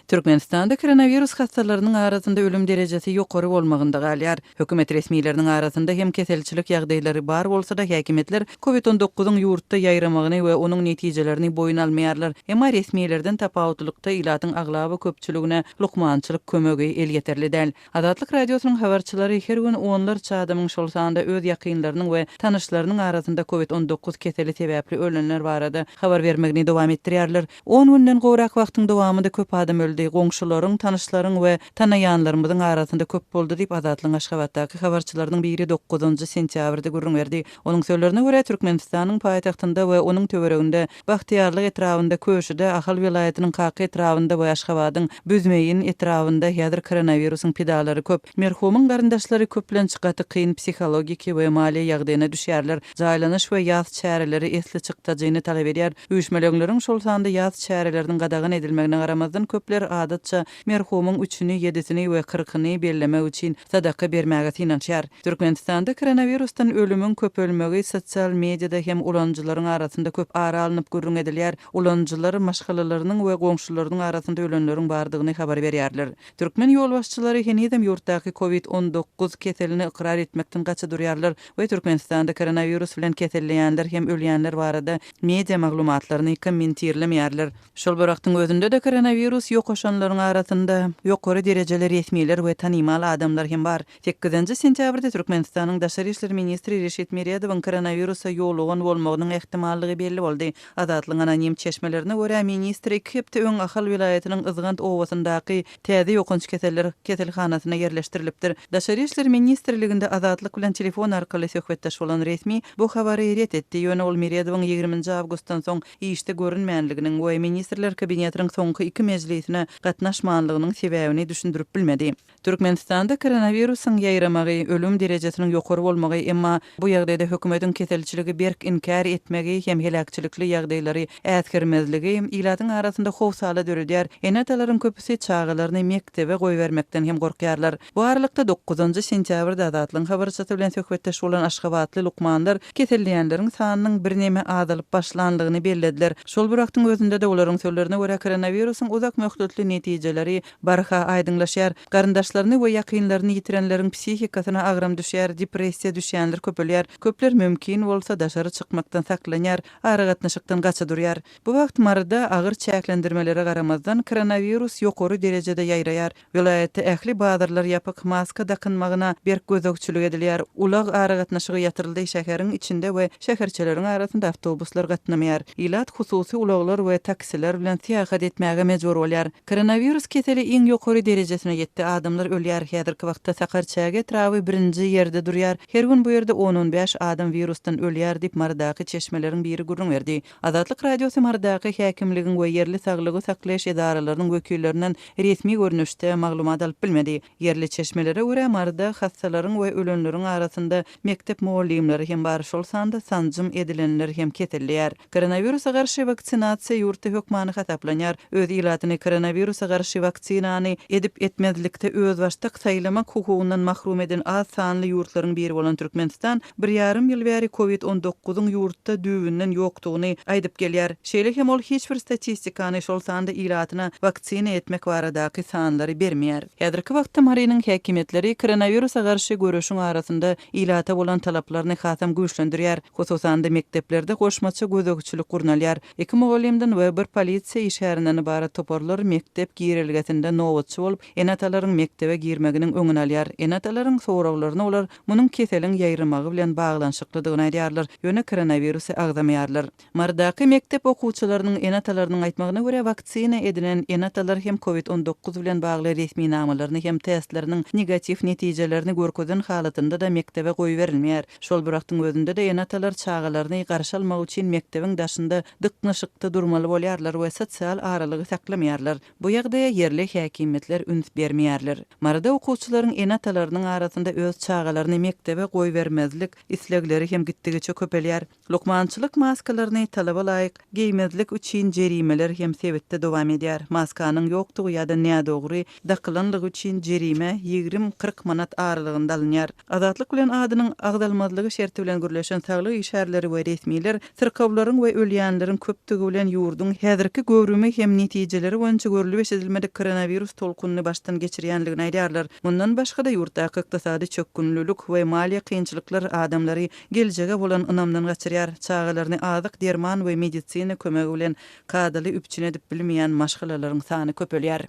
Türkmenistanda koronawirus hassalarynyň arasynda ölüm derejesi ýokary bolmagynda galýar. Hökümet resmileriniň arasynda hem keselçilik ýagdaýlary bar bolsa-da, häkimiýetler Covid on dokuzyň ýurtda ýaýramagyny we onuň netijelerini boýun almaýarlar. Emma resmilerden tapawutlylykda ilatyň aglaba köpçüligine lukmançylyk kömegi elýeterli däl. Azatlyk Radiosynyň habarçylary her gün onlarça adamyň, şol sanda öz ýakynlarynyň we tanyşlarynyň arasynda Covid 19 keseli sebäpli ölenler barada habar bermegini dowam etdirýärler. On günden gowrak wagtyň dowamynda köp adam öldi. Goňşularyň, tanyşlaryň we tanaýanlarymyzyň arasynda köp boldy diýip, Azatlygyň Aşgabatdaky habarçylarynyň biri dokuzynjy sentýabrda gürrüň berdi. Onuň sözlerine görä, Türkmenistanyň paýtagtynda we onuň töwereginde, Bagtyýarlyk etrabynda, Köşüde, Ahal welaýatynyň Kaka etrabynda we Aşgabadyň Büzmeýin etrabynda häzir koronawirusyň pidalary köp. Merhumyň garyndaşlary köplenç gaty kyn psihologiki we maliýe ýagdaýyna düşýärler. Jaýlanyş we ýas çäreleri esli çykdajyny talap edýär. Üýşmeleňleriň, şol sanda ýas çäreleriniň gadagan edilmegine garamazdan, köpler adatça merhumyň üçüni, ýedisini we kyrkyny bellemek üçin sadaka bermäge synanyşýar. Türkmenistanda koronawirusdan ölümiň köpelmegi sosial mediada hem ulanyjylaryň arasynda köp ara alnyp gürrüň edilýär. Ulanyjylar maşgalalarynyň we goňşularynyň arasynda ölenleriň bardygyny habar berýärler. Türkmen ýolbaşçylary henizem ýurtdaky Covid 19 keselini ykrar etmekden gaça durýarlar we Türkmenistanda koronawirus bilen keselleýänler hem ölýänler barada media maglumatlaryny kommentirlemeýärler. Şol bir wagtyň özünde-de koronawirus ýokaşanlaryň arasynda ýokary derejeli resmiler we tanymal adamlar hem bar. Sekizinji sentýabrda Türkmenistanyň daşary işler ministri Reşit Meredowyň koronawirusa ýolugan bolmagynyň ähtimallygy belli boldy. Azatlygyň anonim çeşmelerine görä, ministr iki hepde öň Ahal welaýatynyň Yzgant obasyndaky täze ýokanç keseller keselhanasyna ýerleşdirilipdir. Daşary işler ministrliginde Azatlyk bilen telefon arkaly söhbetdeş bolan resmi bu habary ret etdi, ýöne ol Meredowyň ýigriminji awgustdan soň işde görünmänliginiň we Ministrler Kabinetiniň soňky iki mejlisine gatnaşmanlygynyň sebäbini düşündirip bilmedi. Türkmenistanda koronawirusyň ýaýramagy, ölüm derejesiniň ýokary bolmagy, emma bu ýagdaýda hökümetiň keselçiligi berk inkär etmegi hem heläkçilikli ýagdaýlary äsgermezligi ilatyň arasynda howsala döredýär. Ene-atalaryň köpüsi çagalaryny mekdebe goýbermekden hem gorkýarlar. Bu aralykda, dokuzynjy sentýabrda Azatlygyň habarçysy bilen söhbetdeş bolan aşgabatly lukmanlar keselleýänleriň sanynyň birneme azalyp başlanlygyny bellediler. Şol bir wagtyň özünde-de, olaryň sözlerine görä, koronawirusyň uzak möhletli netijeleri Barha aýdyňlaşýar. Garyndaşlaryny we ýakynlaryny ýitirenleriň psihikasyna agram düşýär, depressiýa düşýänler köpelýär. Köpler mümkin bolsa daşary çykmakdan saklanýar, aragatnaşykdan gaça durýar. Bu wagt Maryda agyr çäklendirmelere garamazdan, koronawirus ýokary derejede ýaýraýar. Welaýatda ähli bazarlar ýapyk, maska dakynmagyna berk gözegçilik edilýär, ulag aragatnaşygy ýatyryldy, şäheriň içinde we şäherçeleriň arasynda awtobuslar gatnamaýar. Ilat hususy ulaglar we taksiler bilen syýahat etmäge mejbur bolýar. Koronawirus keseli iň ýokary derejesine ýetdi, adamlar ölýär. Häzirki wagtda Sakarçäge etraby birinji ýerde durýar. Her gün bu ýerde on-on bäş adam wirusdan ölýär diýip, Marydaky çeşmeleriň biri gürrüň berdi. Azatlyk Radiosy Marydaky häkimligiň we ýerli saglygy saklaýyş edaralarynyň wekillerinden resmi görnüşde maglumat alyp bilmedi. Ýerli çeşmelere görä, Maryda hassalaryň we ölenleriň arasynda mekdep mugallymlary hem bar, şol sanda sanjym edilenler hem keselleýär. Koronawirusa garşy waksinasiýa ýurtda hökmany hasaplanýar. Öz ilatyny koronawirusa garşy waksinany edip-etmezlikde özbaşdak saýlamak hukugyndan mahrum eden az sanly ýurtlaryň biri bolan Türkmenistan bir ýarym ýyl bäri covid on dokuzyň ýurtda düýbünden ýokdugyny aýdyp gelýär. Şeýle hem ol hiç bir statistikany, şol sanda ilatyna waksina etmek baradaky sanlary bermeýär. Häzirki wagtda Marynyň häkimiýetleri koronawirusa garşy göreşiň arasynda ilata bolan talaplaryny hasam güýçlendirýär. Hususan-da, mekdeplerde goşmaça gözegçilik gurnalýar. Iki mugallymdan we bir polisiýa işgärinden ybarat toparlar mekdep girelgesinde nobatçy bolup, ene-atalaryň mekdebe girmeginiň öňüni alýar. Ene-atalaryň soraglaryna olar munuň keseliň ýaýramagy bilen baglanyşyklydygyny aýdýarlar, ýöne koronawirusy agzamaýarlar. Marydaky mekdep okuwçylarynyň ene-atalarynyň aýtmagyna görä, waksina edinen ene-atalar hem covid 19 bilen bagly resminamalaryny hem testleriniň negatiw netijelerini görkezen halatynda-da mekdebe goýberilmeýär. Şol bir wagtyň özünde-de ene-atalar çagalaryny garşy almak üçin mekdebiň daşynda dyknyşykda durmaly bolýarlar we sosial aralygy saklamaýarlar. Bu ýagdaýa ýerli häkimiýetler üns bermeýärler. Maryda okuwçylaryň ene-atalarynyň arasynda öz çagalaryny mekdebe goýbermezlik islegleri hem gitdigiçe köpelýär. Lukmançylyk maskalaryny talaba laýyk geýmezlik üçin jerimeler hem sebitde dowam edýär. Maskanyň ýokdugy ýa-da nädogry dakylanlygy üçin jerime ýigrim, 40 manat aralygynda alynýar. Azatlyk bilen adynyň agzalmazlygy şerti bilen gürleşen saglyk işgärleri we resmiler syrkawlaryň we ölýänleriň köpdügi bilen ýurduň häzirki göwrümi hem netijeleri boýunça. görlüp-eşidilmedik koronawirus tolkunyny başdan geçirýändigini aýdýarlar. Mundan başga-da, ýurtdaky ykdysady çökgünlilik we maliýe kynçylyklar adamlary geljege bolan ynamdan gaçyrýar, çagalaryny azyk, derman we medisina kömegi bilen kadaly üpjün edip bilmeýän maşgalalaryň sany köpelýär.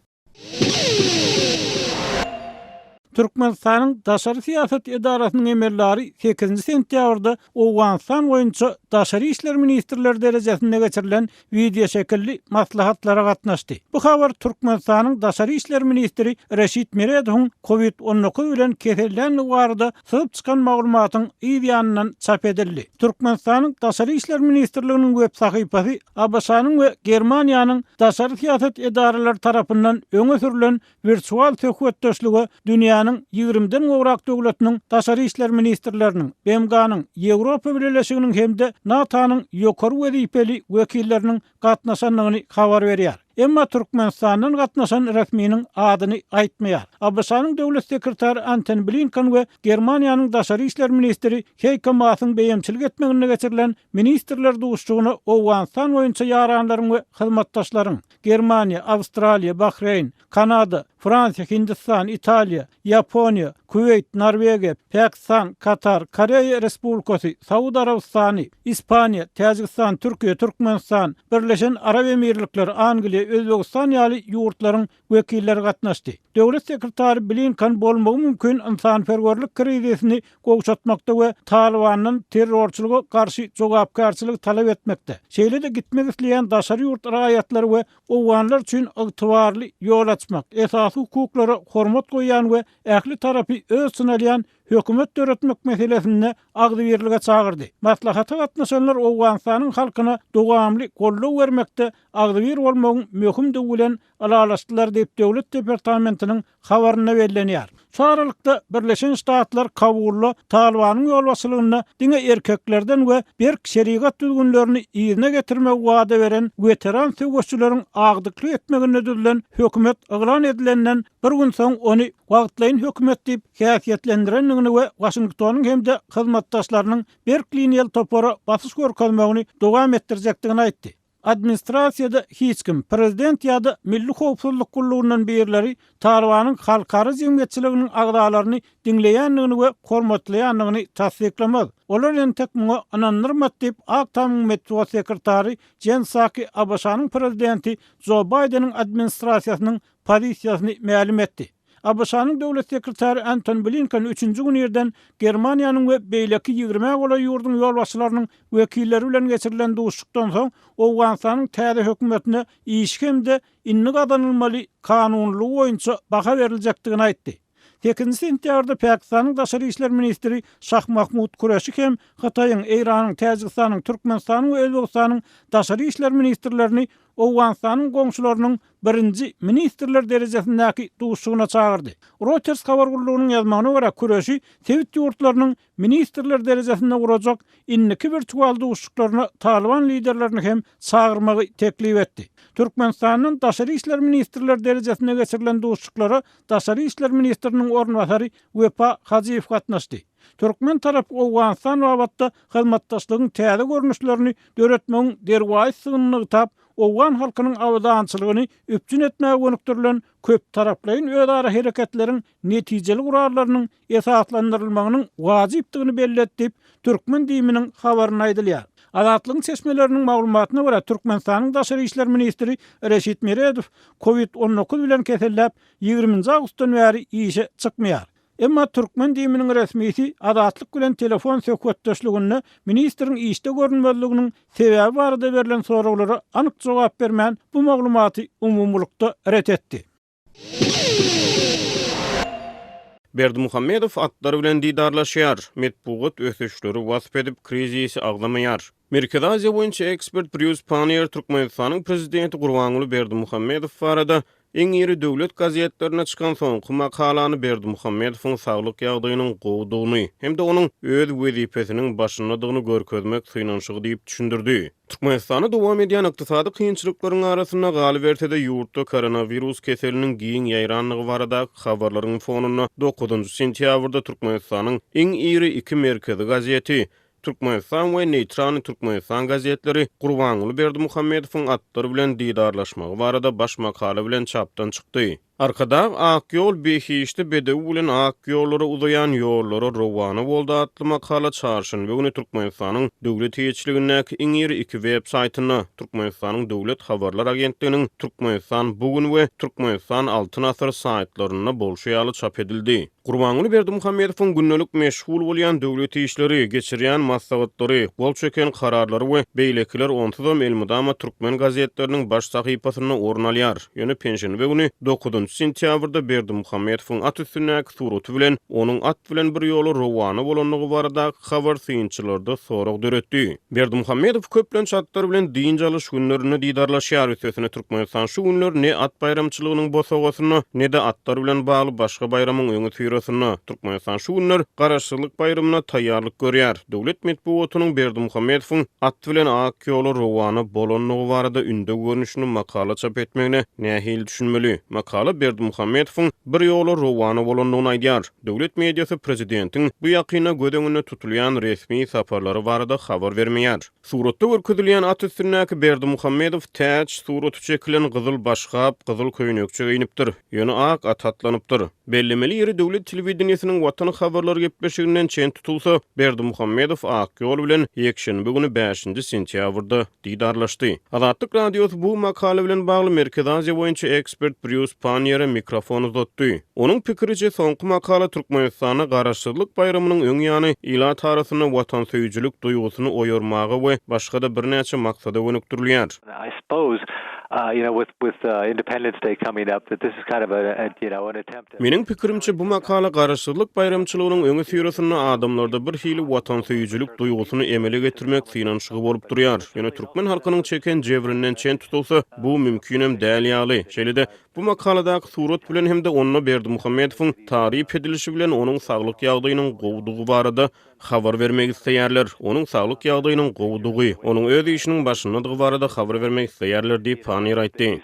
Türkmenistanyň daşary syýasat edarasynyň emeldary sekizinji sentýabrda Owganystan boýunça daşary işler ministrleri derejesinde geçirilen wideoşekilli maslahatlara gatnaşdy. Bu habar Türkmenistanyň daşary işler ministri Reşit Meredowyň Covid 19 bilen keselländigi barada syzyp çykan maglumatyň yz ýanyndan çap edildi. Türkmenistanyň Daşary işler ministrliginiň web sahypasy ABŞ-nyň we Germaniýanyň daşary syýasat edaralary tarapyndan öňe sürlen wirtual söhbetdeşlige dünýäniň ýigrimiden gowrak döwletiniň daşary işler ministrleriniň, BMG-niň, Ýewropa Bileleşiginiň hem-de NATO-nyň ýokary wezipeli wekilleriniň gatnaşandygyny habar berýär. Emma Türkmenistandan gatnaşan resminiň adyny aýtmaýar. ABŞ-nyň döwlet sekretary Antony Blinken we Germaniýanyň daşary işler ministri Heiko Maasyň beýemçilik etmeginde geçirilen ministrler duşuşygyna Owganystan boýunça ýaranlaryň we hyzmatdaşlaryň, Germaniýa, Awstraliýa, Bahreýn, Kanada, Fransiýa, Hindistan, Italiýa, Ýaponiýa, Kuweýt, Norwegiýa, Pakistan, Katar, Koreýa Respublikasy, Saud Arabystany, Ispaniýa, Täjigistan, Türkiýe, Türkmenistan, Birleşen Arap Emirlikleri, Angliýa, Özbegistan ýaly ýurtlaryň wekilleri gatnaşdy. Döwlet sekretary Blinken bolmagy mümkin ynsanperwerlik krizisini gowşatmakda we Talybandan terrorçylyga garşy jogapkärçiligi talap etmekde, şeýle-de gitmek isleýän daşary ýurt raýatlary we owganlar üçin ygtybarly ýol açmak, esasy hukuklara hormat goýýan we ähli tarapy öz içine alýan hökümet döretmek meselesinde agzybirlige çagyrdy. Maslahata gatnaşanlar Owganystanyň halkyna dowamly goldaw bermekde agzybir bolmagyň möhümdigi bilen ylalaşdylar diýip, Döwlet departamentiniň habarynda bellenýär. Şu aralykda, Birleşen Ştatlar Kabulda Talybanyň ýolbaşçylygynda diňe erkeklerden we berk şerigat düzgünlerini yzyna getirmegi wada beren weteran söweşçileriň agdyklyk etmeginde düzülen hökümet yglan edilenden bir gün soň ony wagtlaýyn hökümet diýip häsiýetlendirendigini we Waşingtonyň hem-de hyzmatdaşlarynyň berk liniýaly topara basyş görkezmegini dowam etdirjekdigini aýtdy. Administrasiýada hiç kim, prezident ýa-da Milli howpsuzlyk gullugyndan birleri Talybanyň halkara jemgyýetçiliginiň agzalaryny diňleýändigini we hormatlaýandygyny tassyklamaz. Olar entek muňa ynandyrmady diýip, Ak Tamyň metbugat sekretary Jen Psaki ABŞ-nyň prezidenti Jo Baýdeniň administrasiýasynyň pozisiýasyny mälim etdi. ABŞ-nyň Döwlet sekretary Antony Blinken üçünji gün irden Germaniýanyň we beýleki ýigrimä golaý ýurduň ýolbaşçylarynyň wekilleri bilen geçirilen duşuşykdan soň Owganystanyň täze hökümetine işi hem-de indi gazanylmaly kanunylygy boýunça baha beriljekdigini aýtdy. Sekizinji sentýabrda Pakistanyň daşary işler ministri Şah Mahmud Kureşi hem Hytaýyň, Eýranyň, Täjigistanyň, Türkmenistanyň we Özbegistanyň daşary işler ministrlerini Owganystanyň goňşularynyň birinji ministrler derejesindäki duşuşygyna çagyrdy. Reuters habar gullugynyň ýazmagyna görä, Kureşi sebit ýurtlarynyň ministrler derejesinde gurajak indiki wirtual duşuşyklaryna Talyban liderlerini hem çagyrmagy teklip etdi. Türkmenistandan daşary işler ministrler derejesinde geçirilen duşuşyklara daşary işler ministriniň orunbasary Wepa Hajyýew gatnaşdy. Türkmen tarapy Owganystan babatda hyzmatdaşlygyň täze görnüşlerini döretmegiň derwaýysdygyny nygtap, owgan halkynyň abadançylygyny üpjün etmäge gönükdirilen köptaraplaýyn özara hereketleriň netijeli gurallarynyň esaslandyrylmagynyň wajypdygyny belledi diýip, türkmen DIM-niň habarynda aýdylýar. Azatlygyň çeşmeleriniň maglumatyna görä, Türkmenistanyň daşary işler ministri Reşit Meredow Covid 19 bilen keselläp, ýigriminji awgustdan bäri işe çykmaýar. Emma türkmen DIM-niň resmisi Azatlyk bilen telefon söhbetdeşliginde ministriň işde görünmezliginiň sebäbi barada berlen soraglara anyk jogap bermän, bu maglumaty umumylykda ret etdi. Berdimuhamedow atlar bilen didarlaşýar, metbugat ösüşleri wasp edip, krizisi agzamaýar. Merkezi Aziýa boýunça ekspert Brýus Panniýer Türkmenistanyň prezidenti Gurbanguly Berdimuhamedow barada Iň iri döwlet gazetlerinde çykan soňky makalany Berdimuhamedowyň saglyk ýagdaýynyň gowudygyny hem-de onuň öz wezipesiniň başyndadygyny görkezmek synanyşygy diýip düşündirdi. Türkmenistanda dowam edýän ykdysady kynçylyklaryň arasynda, galyberse-de, ýurtda koronawirus keseliniň giň ýaýrandygy baradaky habarlaryň fonunda dokuzynjy sentýabrda Türkmenistanyň iň iri iki merkezi gazeti,. Türkmenistan we Neýtralnyý Türkmenistan gazetleri Gurbanguly Berdimuhamedowyň atlar bilen didarlaşmagy barada baş makala bilen çapdan çykdy. Arkadag ak ýol behişdi bedew bilen ak ýollara uzaýan ýollara rowana boldy atly makala çarşenbe güni Türkmenistanyň döwlet eýeçiligindäki iň iri iki web saýtynda, Türkmenistanyň Döwlet habarlar agentliginiň Türkmenistan bu gün we Türkmenistan Altyn asyr saýtlarynda bolşy ýaly çap edildi. Gurbanguly Berdimuhamedowyň gündelik meşgul bolýan döwlet işleri, geçirýän maslahatlary, gol çeken kararlary we beýlekiler onsuzam elmydama türkmen gazetleriniň baş sahypasynda orun alýar. Ýöne penşenbe güni, dokuzynjy sentýabrda Berdimuhamedowyň at üstündäki suraty bilen onuň at bilen bir ýola rowana bolandygy baradaky habar synçylarda sorag döretdi. Berdimuhamedow köplenç atlar bilen dynç alyş günlerinde didarlaşýar, üstesine Türkmenistan şu günler ne at baýramçylygynyň bosagasynda, ne-de atlar bilen bagly başga baýramyň öňüsyrasynda. Türkmenistan şu günler Garaşsyzlyk baýramyna taýýarlyk görýär. Döwlet metbugatynyň Berdimuhamedowyň at bilen ak ýola rowana bolandygy barada ündew görnüşinde makala çap etmegine nähili düşünmeli? Makala Berdimuhamedowyň bir ýola rowana bolandygyny aýdýar. Döwlet mediasy prezidentiň bu ýakynda göz öňünde tutulýan resmi saparlary barada habar bermeýär. Suratda görkezilýän at üstündäki Berdimuhamedow täç suraty çekilen gyzyl başgap, gyzyl köýnekçe geýnipdir, ýöne ak ata atlanypdyr. Bellemeli ýeri döwlet telewideniýesiniň Watan habarlary gepleşiginden çen tutulsa, Berdimuhamedow ak ýol bilen ýekşenbe güni bäşinji sentýabrda didarlaşdy. Azatlyk Radiosy bu makala bilen bagly Merkezi Aziýa boýunça ekspert Brýus Panniýere mikrofon uzatdy. Onuň pikiriçe, soňky makala Türkmenistanda Garaşsyzlyk baýramynyň öň ýany ilat arasynda watansöýüjilik duýgusyny oýarmaga we başga-da birnäçe maksada gönükdirilýär. Meniň pikirimçe, bu makala Garaşsyzlyk baýramçylygynyň öňüsyrasynda adamlarda bir hili watansöýüjilik duýgusyny emele getirmek synanyşygy bolup durýar. Ýöne türkmen halkynyň çeken jebrinden çen tutulsa, bu mümkinem däl ýaly. Şeýle-de, bu makaladaky surat bilen hem-de onda Berdimuhamedowyň taryp edilişi bilen onuň saglyk ýagdaýynyň gowudygy barada habar bermek isleýärler. Onuň saglyk ýagdaýynyň gowudygy, onuň öz işiniň başyndadygy barada habar bermek isleýärler diýip, Panniýer aýtdy.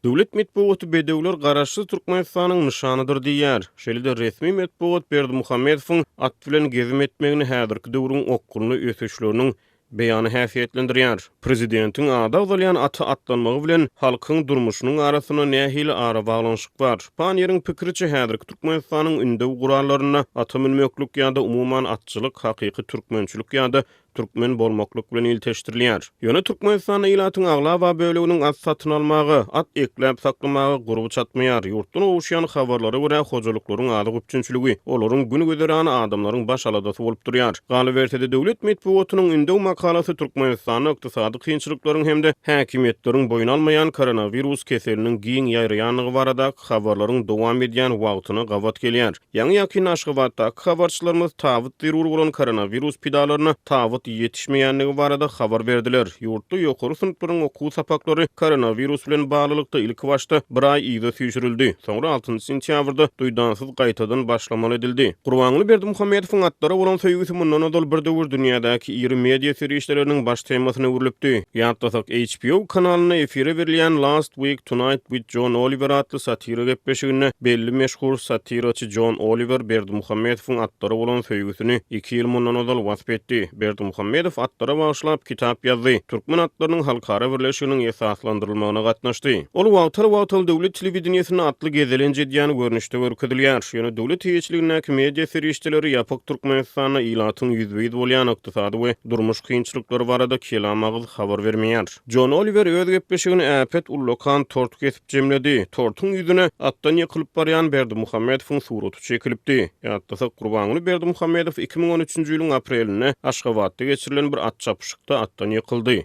Döwlet metbugaty bedewler Garaşsyz Türkmenistanyň nyşanydyr diýýär. Şeýle-de resmi metbugat Berdimuhamedowyň at bilen gezim etmegini häzirki döwrüň okgunly ösüşleriniň beýany häsiýetlendirýär. Prezidentiň ady agzalýan ata atlanmagy bilen halkyň durmuşynyň arasynda nähili arabaglanyşyk bar? Panniýeriň pikiriçe, häzirki Türkmenistanyň ündew gurallarynda ata münmeklik ýa-da umuman atçylyk hakyky türkmençilik ýa-da türkmen bolmaklyk bilen ilteşdirilýär. Ýöne Türkmenistanda ilatyň aglaba böleginiň at satyn almaga, at ekläp saklamaga gurby çatmaýar. Ýurtdan gowuşýan habarlara görä, hojalyklaryň azyk üpjünçiligi, olaryň gün-güzerany adamlaryň baş aladasy bolup durýar. Galyberse-de, döwlet metbugatynyň ündew makalasy Türkmenistanda ykdysady kynçylyklaryň hem-de häkimiýetleriň boýun almaýan koronawirus keseliniň giň ýaýraýandygy baradaky habarlaryň dowam edýän wagtyna gabat gelýär. Ýaňy-ýakynda Aşgabatdaky habarçylarymyz tabyt zerur bolan koronawirus pidalaryna tabyt ýetişmeýändigi barada habar berdiler. Ýurtda ýokary synplaryň okuw sapaklary koronawirus bilen baglylykda ilkibaşda bir aý yza süýşürildi, soňra altynjy sentýabrda duýdansyz gaýtadan başlamaly edildi. Gurbanguly Berdimuhamedowyň atlara bolan söýgüsi mundan ozal bir döwür dünýädäki iri media serişdeleriniň baş temasyna öwrülipdi. Ýatlasak, HBO kanalynda efire berilýän Last Week Tonight with John Oliver atly satira gepleşiginde belli meşhur satiraçy Jon Oliwer Berdimuhamedowyň atlara bolan söýgüsini iki ýyl mundan ozal wasp etdi. Berdimuhamedow atlara bagyşlap kitap ýazdy, Türkmen atlarynyň halkara birleşiginiň esaslandyrylmagyna gatnaşdy. Ol wagtal-wagtal döwlet telewideniýesinde atly gezelenç edýän görnüşde görkezilýär. Ýöne döwlet eýeçiligindäki media serişdeleri ýapyk Türkmenistanda ilatyň ýüzbe-ýüz bolýan ykdysady we durmuş kynçylyklary barada kelam agyz habar bermeýär. Jon Oliwer öz gepleşigini äpet ullakan tort kesip jemledi. Tortuň ýüzüne atdan ýykylyp barýan Berdimuhamedowyň suraty çekilipdi. Ýatlasak, Gurbanguly Berdimuhamedow 2013-nji ýylyň aprelinde Aşgabatda geçirilen bir at çapyşykda atdan ýykyldy.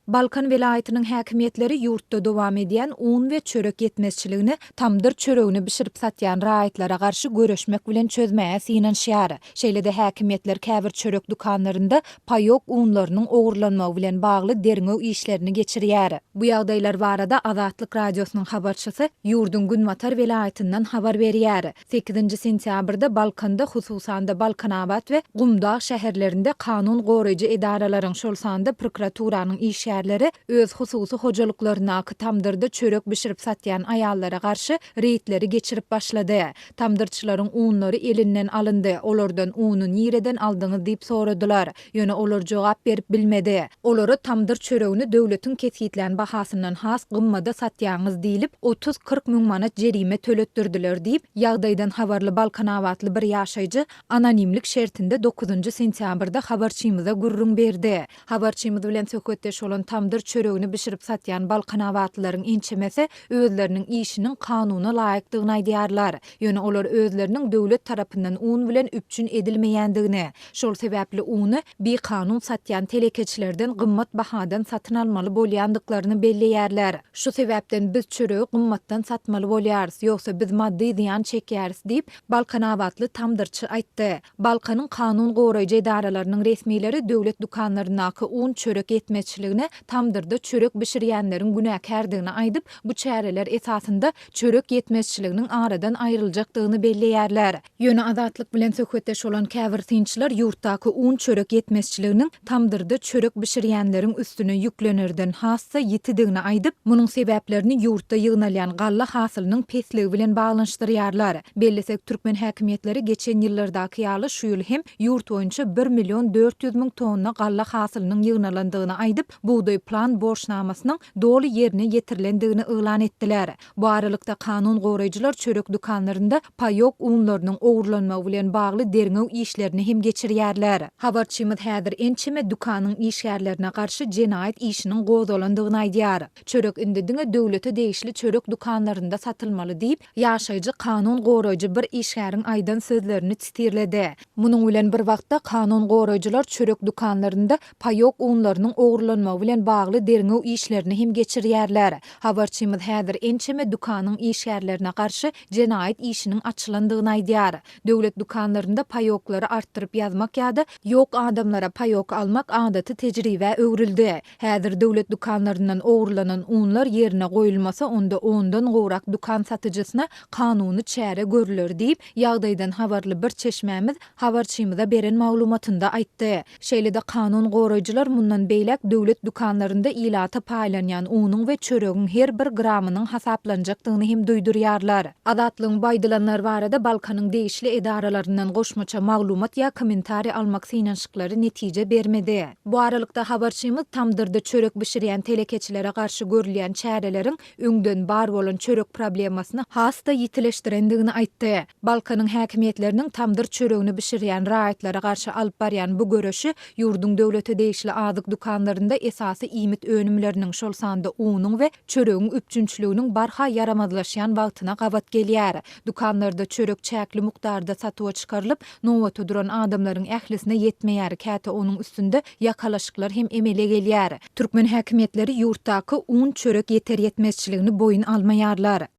Balkan welaýatynyň häkimiýetleri ýurtda dowam edýän un we çörek ýetmezçiligini tamdyr çöregini bişirip satýan raýatlara garşy göreşmek bilen çözmäge synanyşýar. Şeýle-de häkimiýetler käbir çörek dükanlarynda paýok unlarynyň ogurlanmagy bilen bagly derňew işlerini geçirýär. Bu ýagdaýlar barada Azatlyk Radiosynyň habarçysy ýurduň günbatar welaýatyndan habar berýär. Sekizinji sentýabrda Balkanda, hususan-da Balkanabat we Gumdag şäherlerinde kanun goraýjy edaralaryň, şol sanda prokuraturanyň işgärleri. işgärleri öz hususy hojalyklaryndaky tamdyrda çörek bişirip satýan aýallara garşy reýdleri geçirip başlady. Tamdyrçylaryň unlary elinden alyndy, olardan uny nireden aldyňyz diýip soradylar. Ýöne olar jogap berip bilmedi. Olara tamdyr çöregini döwletiň kesgitlän bahasyndan has gymmada satýaňyz diýlip, otuz-kyrk müň manat jerime töletdirdiler diýip, ýagdaýdan habarly balkanabatly bir ýaşaýjy anonimlik şertinde dokuzynjy sentýabrda habarçymyza gürrüň berdi. Habarçymyz bilen söhbetdeş bolan tamdyr çöregini bişirip satýan balkanabatlylaryň ençemesi özleriniň işiniň kanuna laýykdygyny aýdýarlar. Ýöne olar özleriniň döwlet tarapyndan un bilen üpjün edilmeýändigini, şol sebäpli uny bikanun satýan telekeçilerden gymmat bahadan satyn almaly bolýandyklaryny belleýärler. Şu sebäpden biz çöregi gymmatdan satmaly bolýarys, ýogsa biz maddy zyýan çekýäris diýip, balkanabatly tamdyrçy aýtdy. Balkanyň kanun goraýjy edaralarynyň resmileri döwlet dükanlaryndaky un-çörek ýetmezçiligine tamdyrda çörek bişirýänleriň günäkärdigini aýdyp, bu çäreler esasynda çörek ýetmezçiliginiň aradan aýryljakdygyny belleýärler. Ýöne Azatlyk bilen söhbetdeş bolan käbir synçylar ýurtdaky un-çörek ýetmezçiliginiň tamdyrda çörek bişirýänleriň üstüne ýüklenerden has-da ýitidigini aýdyp, munuň sebäplerini ýurtda ýygnalýan galla hasylynyň pesligi bilen baglanyşdyrýarlar. Bellesek, türkmen häkimiýetleri geçen ýyllardaky ýaly şu ýyl hem ýurt boýunça bir million 400 müň tonna galla hasylynyň ýygnalandygyny aýdyp, bugdaý plan borçnamasynyň doly ýerine ýetirilendigini yglan etdiler. Bu aralykda, kanun goraýjylar çörek dükanlarynda paýok unlarynyň ogurlanmagy bilen bagly derňew işlerini hem geçirýärler. Habarçymyz häzir ençeme dükanyň işgärlerine garşy jenaýat işiniň gozgalandygyny aýdýar. Çörek indi diňe döwlete degişli çörek dükanlarynda satylmaly diýip, ýaşaýjy kanun goraýjy bir işgäriň aýdan sözlerini sitirledi. Munuň bilen bir wagtda, kanun goraýjylar çörek dükanlarynda paýok unlarynyň ogurlanmagy bilen bagly derňew işlerini hem geçirýärler. Habarçymyz häzir ençeme dükanyň işgärlerine garşy jenaýat işiniň açylandygyny aýdýar. Döwlet dükanlarynda paýoklary artdyryp ýazmak ýa-da ýok adamlara paýok almak adaty tejribä öwrüldi. Häzir döwlet dükanlaryndan ogurlanan unlar ýerine goýulmasa, onda ondan gowrak dükan satyjysyna kanuny çäre görüler diýip, ýagdaýdan habarly bir çeşmämiz habarçymyza beren maglumatynda aýtdy. Şeýle-de kanun goraýjylar mundan beýläk döwlet dükanlarynda ilata paýlanýan unuň we çöregiň her bir gramynyň hasaplanjakdygyny hem duýdurýarlar. Azatlygyň bu aýdylanlar barada Balkanyň degişli edaralaryndan goşmaça maglumat ýa kommentariý almak synanyşyklary netije bermedi. Bu aralykda, habarçymyz tamdyrda çörek bişirýän telekeçilere garşy görülýän çäreleriň öňden bar bolan çörek problemasyny has-da ýitileşdirendigini aýtdy. Balkanyň häkimiýetleriniň tamdyr çöregini bişirýän raýatlara garşy alyp barýan bu göreşi ýurduň döwlete degişli azyk dükanlarynda esasy iýmit önümleriniň, şol sanda unuň we çöregiň üpjünçiliginiň barha ýaramazlaşýan wagtyna gabat gelýär. Dükanlarda çörek çäkli mukdarda satuwa çykarylyp, nobata duran adamlaryň ählisine ýetmeýär, käte onuň üstünde ýakalaşyklar hem emele gelýär. Türkmen häkimiýetleri ýurtdaky un-çörek ýeter-ýetmezçiligini boýun almaýarlar.